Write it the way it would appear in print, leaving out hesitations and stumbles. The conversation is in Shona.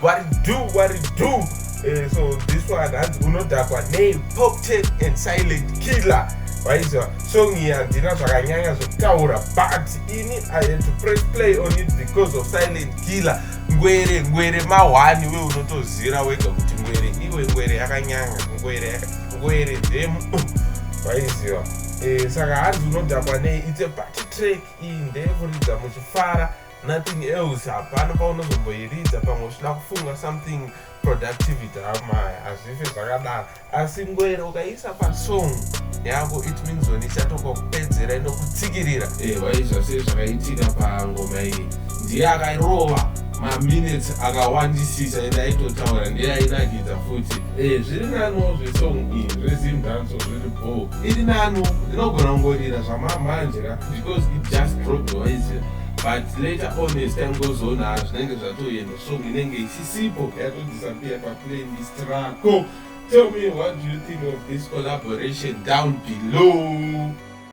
What it do, what it do. So this one hanzi Unodhakwa Nei, Poptain and Silent Killer. Waiziva song iyi, handina zvakanyanya zvekutaura, but ini I had to press play on it because of Silent Killer. Ngwere, ngwere mahwani. We unotozira wega kuti ngwere iwe, ngwere yakanyanya, ngwere, ngwere ndemu, waiziva. Saka hanzi Unodhakwa Nei, it's a party track. Iyi ndeyekuridza muchifara, nothing else. Hapana paunozomboiridza pamwe uchida kufunga something productivity amaya, hazvife zvakadaro. Asi ngwere ukaisa pasong yako, it means oni ichatongokupedzera, inokutsikirira. Waizva sei zvakaitika pangoma iyi? Ndiye akairova maminutes akawandisisa, ende aitotaura, ndiye ainakidza futi. Zviri naniwo zvesong iyi, zveZimdancehall zviri bo, iri nani, inogona kungorira zvamamanje ka, because it just dropped, waiziva. But later on, as time goes on, ha, zvinenge zvatoenda, song inenge isisipo, yatodisappear paplaylist rako. Tell me, what do you think of this collaboration down below?